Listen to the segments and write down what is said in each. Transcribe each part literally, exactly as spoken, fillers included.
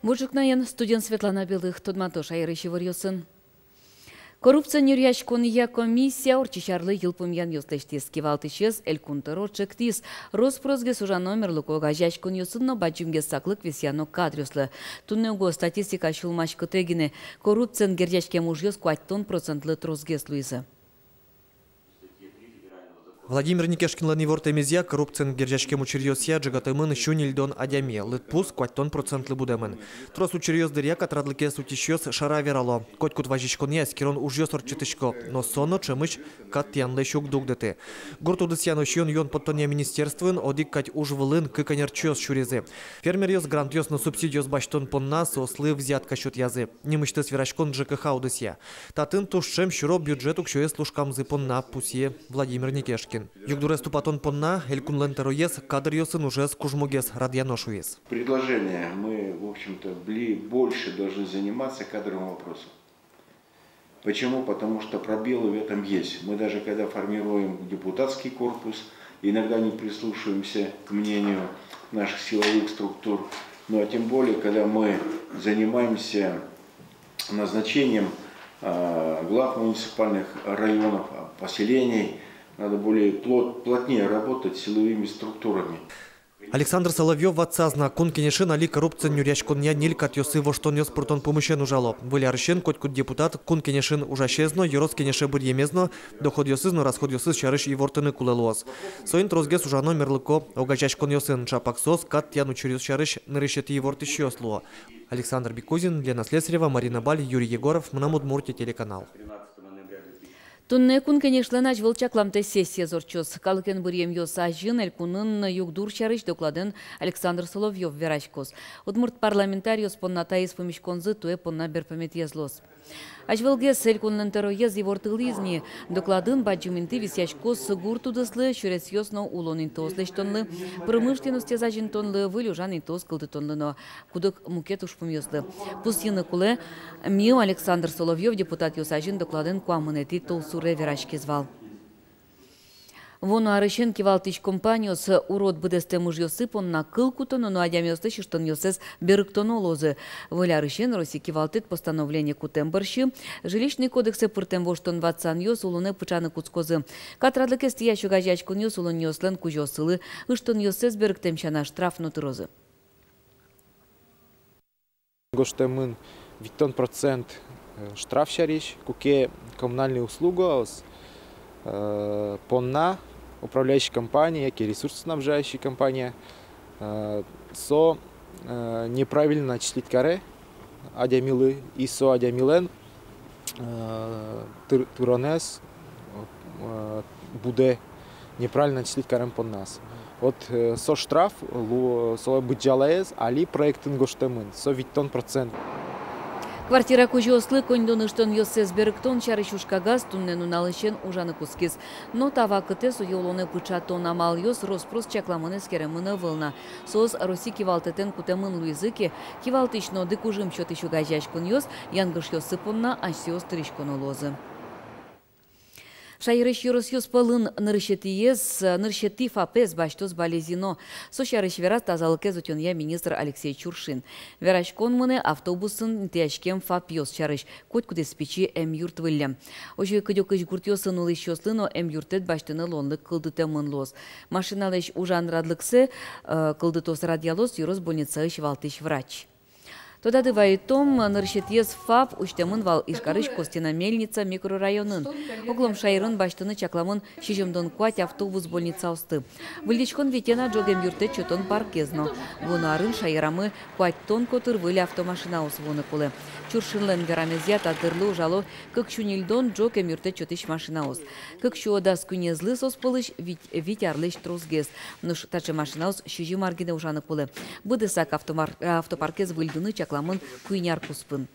Бур ӵукнаен, студиын Светлана Белых. Тодмато шаерысь иворъёсын. Коррупциен нюръяськонъя комиссия ортчись арлы йылпумъянъёс лэсьтӥз. Кивалтӥсез Элькун тӧро ӵектӥз: рос-просгес ужано мерлыко огазеяськонъёсын но бадӟымгес саклык висъяно кадръёслы. Туннэ уго статистика сюлмаськытэ гинэ: коррупциен герӟаськем ужъёс куатьтон процентлы тросгес луизы. Владимир Никешкинлэн ивортэмезъя, коррупциен герӟаськем учыръёсъя ӝегатэмын сю ньыльдон адями, лыдпус куатьтон процентлы будэмын. Трос учыръёс дыръя катрадлыкез утисьёс шара верало: котькуд вазиськонъя эскерон ужъёс ортчытӥсько, но со но ӵемысь кат тӥянлэсь уг дугдыты. Гурт удысъя но сиён-юон поттонъя министерствоын одӥг кадь уж вылын кык ӧнерчиос сюризы. Фермеръёс грантъёс но субсидиос басьтон понна соослы взятка сётъязы. Нимысьтыз вераськон ЖКХ удысъя. Татын туж ӵем сюро бюджет уксёез лушкамзы понна, пусъе Владимир Никешкин. Югдурез тупатон понна Элькунлэн тӧроез кадръёсын ужез кужмогес радъяно шуиз. Предложение мы, в общем-то, бли-, больше должны заниматься кадровым вопросом. Почему? Потому что пробелы в этом есть. Мы даже когда формируем депутатский корпус, иногда не прислушиваемся к мнению наших силовых структур. Ну а тем более, когда мы занимаемся назначением, а, глав муниципальных районов, а, поселений, надо более плот-, плотнее работать с силовыми структурами. Александр Соловьёв ватсаз на: Кун Кенешын али коррупциен нюръяськонъя ньыль катъёсы воштонъёс пыртон пумысен ужало. Выль арысен котькуд депутат Кун Кенешын ужасез но, ёрос кенеше быръемез но, доходъёсыз но расходъёсыз сярысь ивортыны кулэ луоз. Соин тросгес ужано мерлыко огазеяськонъёсын, ӵапак соос кат тӥян учыръёс сярысь нырысетӥ ивортӥсьёс луо. Александр Бекузин, Лена Слесарева, Марина Баль, Юрий Егоров, «Мынам Удмуртие» телеканал. Туннэ Кун Кенешлэн азьвыл чакламтэ сессиез ортчоз. Калыкен быръемъёс азьын Элькунын югдур сярысь докладэн Александр Соловьёв вераськоз. Удмурт парламентариос понна таиз пумиськонзы туэ понна берпуметӥез луоз. Азьвылгес Элькунлэн тӧроез ивортылӥз ни: докладын бадӟым инты висъяськоз гурт удыслы сюресъёс но улон интыос лэсьтонлы, промышленностез азинтонлы, выль ужан интыос кылдытонлы но куд-ог мукет ужпумъёслы. Пусйыны кулэ, миым Александр Соловьёв депутатъёс азьын докладэн куамынэтӥ толсуре вераськиз вал. Вуоно арысен кивалтӥсь компаниос урод быдэстэм ужъёссы понна кыл кутоно но адямиослэсь ыштонъёссэс берыктоно луозы. Выль арысен Россия кивалтэт постановление кутэм бӧрсьы Жилищный кодексэ пыртэм воштон-ватсанъёс улонэ пыӵаны кутскозы. Катрадлыкез тӥясь огазеяськонъёс улонниослэн кузёоссылы ыштонъёссэс берыктэм сяна штраф но тырозы. Гожтэмын витьтон процент, э, штраф сярысь, куке коммунальной услугаос, э, понна управляющий компания яке ресурсоснабжающий компания, э, со, э, неправильно начислить каре адямилы, и со адямилэн, э, тыр-, тыронэз, э, будэ неправильно начислить карем понназ. Вот, э, со штраф лу-, со быдӟалаез али проектын гожтэмын, со витьтон процент. Квартира кузёослы коньдон ыштонъёссэс берыктон сярысь ужкагаз туннэ нуналысен ужаны кутскиз. Но та вакытэ сое улонэ пыӵатон амалъёс рос-прос чакламын-эскеремын ӧвӧл на. Соос Россия кивалтэтэн кутэмын луизы ке, кивалтӥсь но дыкужым сётӥсь огазеяськонъёс янгышъёссы понна асьсэос тыриськоно луозы. Шаерысь ёросъёс пӧлын нырысетӥез, нырысетӥ ФАПэз басьтоз Балезино. Со сярысь вераз тазалыкез утёнъя министр Алексей Чуршин. Вераськон мынэ автобусын интыяськем ФАПъёс сярысь, котькудӥз пичи эмъюрт выллем. Озьы кыдёкысь гуртъёсын улӥсьёслы но эмъюрттэт басьтыны луонлык кылдытэмын луоз. Машиналэсь ужан радлыксэ, э, кылдытоз, радъялоз ёрос больницаысь валтӥсь врач. Тодады вайытом, нырысетӥез ФАП усьтэмын вал Ижкарысь Костина-Мельница микрорайонын. Огъя шаерын басьтыны чакламын сизьымдон куать автобус больницаосты. Выльдӥськон витен ӝог эмъюрттэт сётон паркез но. Вуоно арын шаерамы куатьтон котыр выль автомашинаос вуыны кулэ. Чуршинлэн верамезъя, та дырлы ужало кык сю ньыльдон ӝог эмъюрттэт сётӥсь машинаос. Кык сюо дас куинезлы соос пӧлысь вить, вить арлэсь тросгес. Нош таӵе машинаос сизьым ар гинэ ужаны кулэ. Быдэсак автомар-, автопаркез выльдыны чакламын куинь ар куспын.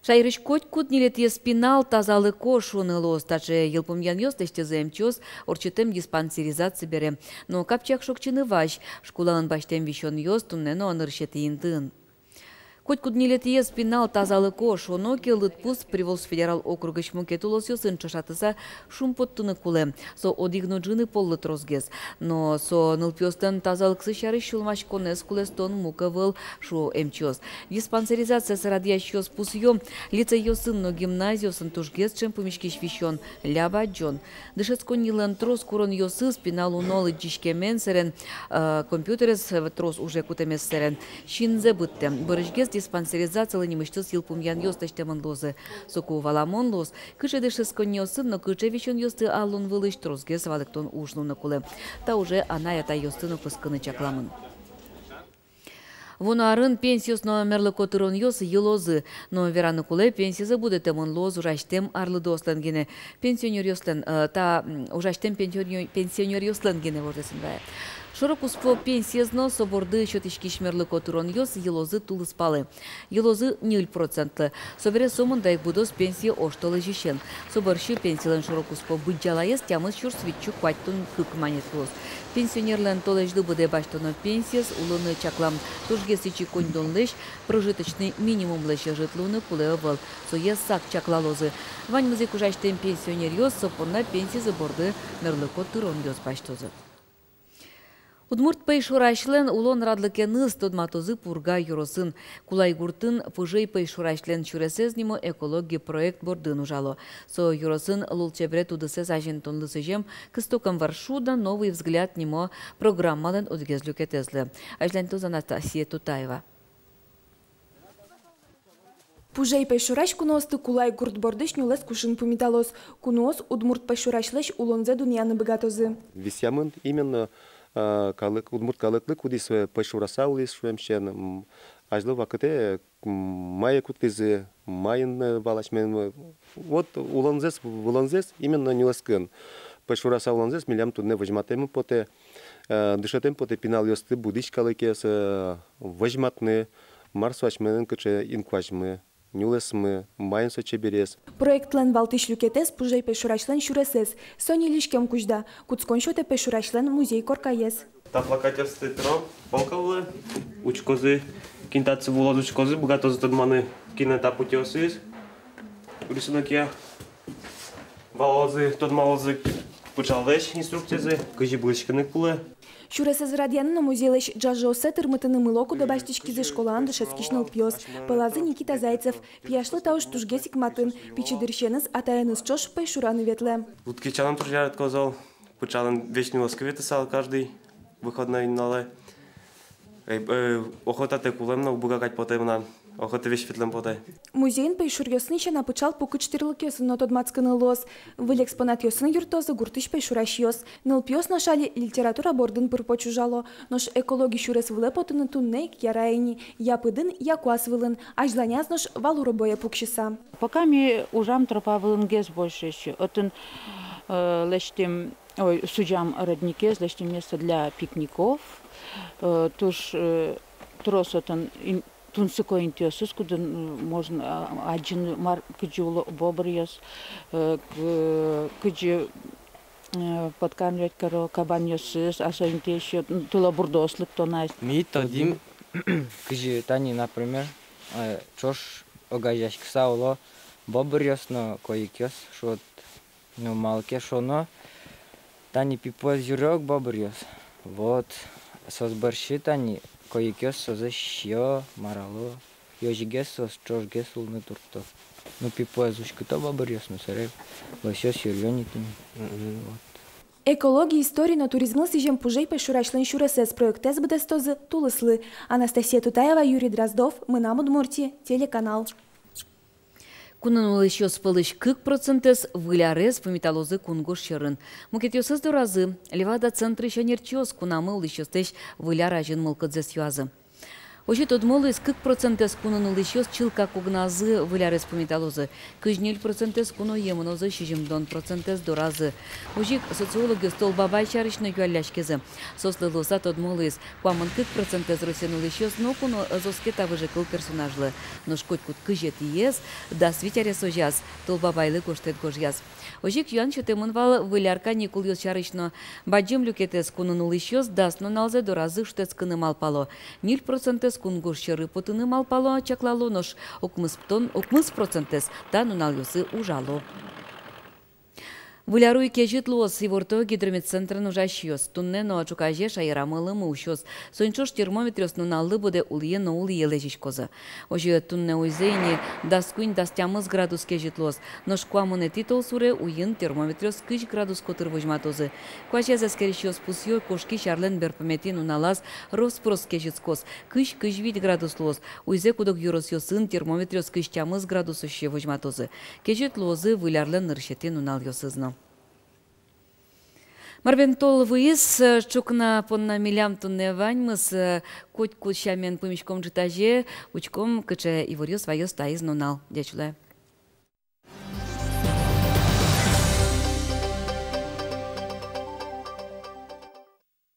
Шаерысь котькуд ньылетӥез пинал тазалыко шуыны луоз. Таӵе йылпумъянъёс лэсьтӥзы эмчиос ортчытэм диспансеризация бере. Но капчияк шокчыны вазь. Школаын басьтэм висёнъёс туннэ но нырысетӥ интыын. Котькуд ньылетӥез пинал тазалыко, шуоно ке, лыдпус Приволжск федерал округысь мукет улосъёсын ӵошатыса шумпоттыны кулэ. Со одӥг но ӝыны поллы тросгес. Но со нылпиослэн тазалыксы сярысь сюлмаськонэз кулэстон муг ӧвӧл, шуо эмчиос. Диспансеризациез радъясьёс пусъё: лицейёсын но гимназиосын тужгес ӵем пумиськись висён, ляб адӟон. Дышетсконнилэн трос куронъёсыз пинал уно лыдӟиськемен сэрен, э, компьютерез, э, трос уже кутэмез сэрен синзэ быдтэ. Бӧрысьгес диспансеризацилы нимысьтыз йылпумъянъёс лэсьтэмын луозы. Соку валамон луоз, кыӵе дышетсконниосын но кыӵе висёнъёсты алон вылысь тросгес валэктон уж луыны кулэ. Та уже анай-атайёсты но кыскыны чакламын. Вуоно арын пенсиос но мерлыко тыронъёс йылозы. Но вераны кулэ, пенсизы будэтэмын луоз ужасьтэм арлыдоослэн гинэ, пенсионеръёслэн, э, та, м, ужасьтэм пенсионер-, пенсионеръёслэн гинэ, вождэс эн вае. Шоро-куспо пенсиез но со борды сётӥськись мерлыко тыронъёс йылозы тулыспалы. Йылозы ньыль процентлы. Собере сомында ик будоз пенсие оштолэзьысен. Со бӧрсьы пенсилэн шоро-куспо быдӟалаез тямыс сюрс витьсю куатьтон кык манет луоз. Пенсионерлэн толэзьлы быдэ басьтоно пенсиез улыны чаклам тужгес ичи коньдонлэсь, прожиточный минимумлэсь ӧжыт луыны кулэ ӧвӧл. Сое сак чаклалозы. Ваньмыз ик ужасьтэм пенсионеръёс со понна пенсизы борды мерлыко тыронъёс басьтозы. Удмурт пӧйшурасьлэн улон радлыкеныз тодматозы Пурга ёросын. Кулай гуртын «Пужей пӧйшурасьлэн сюресэз» нимо экологи проект бордын ужало. Со ёросын лулчеберет удысэз азинтонлы сӥзем «К истокам Варшуда. Новый взгляд» нимо программалэн одӥгез люкетэз луэ. Азьланьтоз Анастасия Тутаева. Пужей пӧйшурась куноосты Кулай гурт бордысь нюлэс кушын пумиталоз. Куноос удмурт пӧйшурасьлэсь улонзэ дунъяны быгатозы. Висъямын именно, э, калык, удмурт калыклы, кудӥз, э, пӧйшураса улӥз, шуэмысен, м, азьло вакытэ, м, мае кутӥзы, маин, э, вал асьмелэн, э, вот улонзэс, вылонзэс именно нюлэскын. Пӧйшураса улонзэс милям туннэ возьматэммы потэ, э, дышетэм потэ пиналъёсты, будӥсь калыкез, э, возьматыны, мар со асьмелэн кыӵе инкуазьмы, нюлэсмы, маин со чеберез. Проектлэн валтӥсь люкетэз — Пужей пӧйшурасьлэн сюресэз. Со ньыль иськем кузьда. Кутскон сётэ пӧйшурасьлэн музей коркаез. Та плакатъёсты тыро полка вылэ, учкозы, кин татчы вуоз, учкозы, быгатозы тодманы, кинлэн та путёосыз, рисунокъя. Валозы, тодмалозы пыӵаллэсь инструкциязэ, кызьы быръиськыны кулэ. Сюресэз радъяны но музейлэсь ӝажыоссэ тырмытыны мыло-кыдо басьтӥськизы школаын дышетскись нылпиос. Пӧлазы Никита Зайцев. Пияшлы та уж тужгес ик матын. Пичи дырысеныз атаеныз ӵош пӧйшураны ветлэ. Лудкечалэн туж яратӥсько зол. Пыӵалэн весь нюлэскы ветлысал каждый выходной нуналэ. Эй, э, охотатэк улэм но, уг быга кадь потэ мынам. Охота весь ветлэм потэ. Музейын пӧйшуръёсын сяна, пыӵал пукыч тӥрлыкъёсын но тодматскыны луоз. Выль экспонатъёсын юрттозы гуртысь пӧйшурасьёс. Нылпиос нош али литература бордын пыр-поч ужало. Нош экологи сюрес вылэ потыны туннэ ик яра ини. Я пыдын, я куас вылын. Азьланяз нош вал уробое пуксьыса. Пока ми ужам тропа вылынгес больше ещё. Отын, э, лэсьтӥм, ой, сузям родникез, лэсьтӥм место для пикников. Э, туж, э, трос отын ин-, тунсыко интыосыз, кудын, м, можно, а, адӟыны, мар, кызьы уло бобръёс, э, к-, кызьы, э, подкармливать каро кабанъёсыз, а со интые ещё, м, тылобурдоос лыктоназ. Ми тодӥм, кызьы тани, например, э, ӵош огазеяськыса уло бобръёс но койыкъёс, шуод. Ну, малы ке шуоно, тани пипуэз юрё ук бобръёс. Вот, соос бӧрсьы тани койыкъёс сое сиё, марало. Ёзигес соос ӵошгес улыны туртто. Ну, пипуэз уськыто бобръёс, ну, собере лосёс юрё ни тӥни. Мгм. Вот. Экологи, истори но туризмлы сӥзем «Пужей пӧйшурасьлэн сюресэз» проектэз быдэстозы тулыслы. Анастасия Тутаева, Юрий Дроздов, «Мынам Удмуртие» телеканал. Кунын улӥсьёс пӧлысь кык процентэз Выль арез пумиталозы кунгож сьӧрын. Мукетъёсыз доразы Левада центрысь ӧнерчиос кунамы улӥсьёслэсь Выль ар азьын мылкыдзэс юазы. Озьы тодмо луиз, кык процентэз кунын улӥсьёс чылкак огназы Выль арез пумиталозы, кызь ньыль процентэз куное мынозы, сизьымдон процентэз доразы. Озьы ик социологъёс Тол Бабай сярысь но юалляськизы. Соослы луыса тодмо луиз, куамын кык процентэз Россиын улӥсьёс ноку но ӧз оске та выжыкыл персонажлы. Нош котькуд кызетӥез дас вить аресозяз Тол Бабайлы гожтэт гожъяз. Озьы ик юан сётэмын вал Выль ар каникулъёс сярысь но. Бадӟым люкетэз кунын улӥсьёс дас нуналзэ доразы шутэтскыны малпало. Ньыль процентэз кунгож сьӧры потыны малпало, чаклало, нош укмыстон, укмыс процентэз та нуналъёсы ужало. Выль ар уй кезьыт луоз, иворто гидрометцентрын ужасьёс. Туннэ но ӵуказе шаерамы лымы усёз. Соин ӵош термометръёс нуналлы быдэ улӥе но улӥе лэзиськозы. Озьы туннэ уйзэ ини дас куинь-дас тямыс градус кезьыт луоз. Нош куамынэтӥ толсуре уйын термометръёс кызь градус котыр возьматозы. Куазез эскерисьёс пусъё, кошкись арлэн берпуметӥ нуналаз рос-прос кезьытскоз, кызь-кызь вить градус луоз. Уйзэ куд-ог ёросъёсын термометръёс кызь тямыс градусозь возьматозы. Кезьыт луозы выль арлэн нырысетӥ нуналъёсыз но. Мар бен, тол выйиз, э, ӵукна понна милям туннэ ваньмыз, э, котькуд сямен пумиськом ӝытазе, учком, кыӵе иворъёс ваёз таиз нунал. Ӟеч улэ.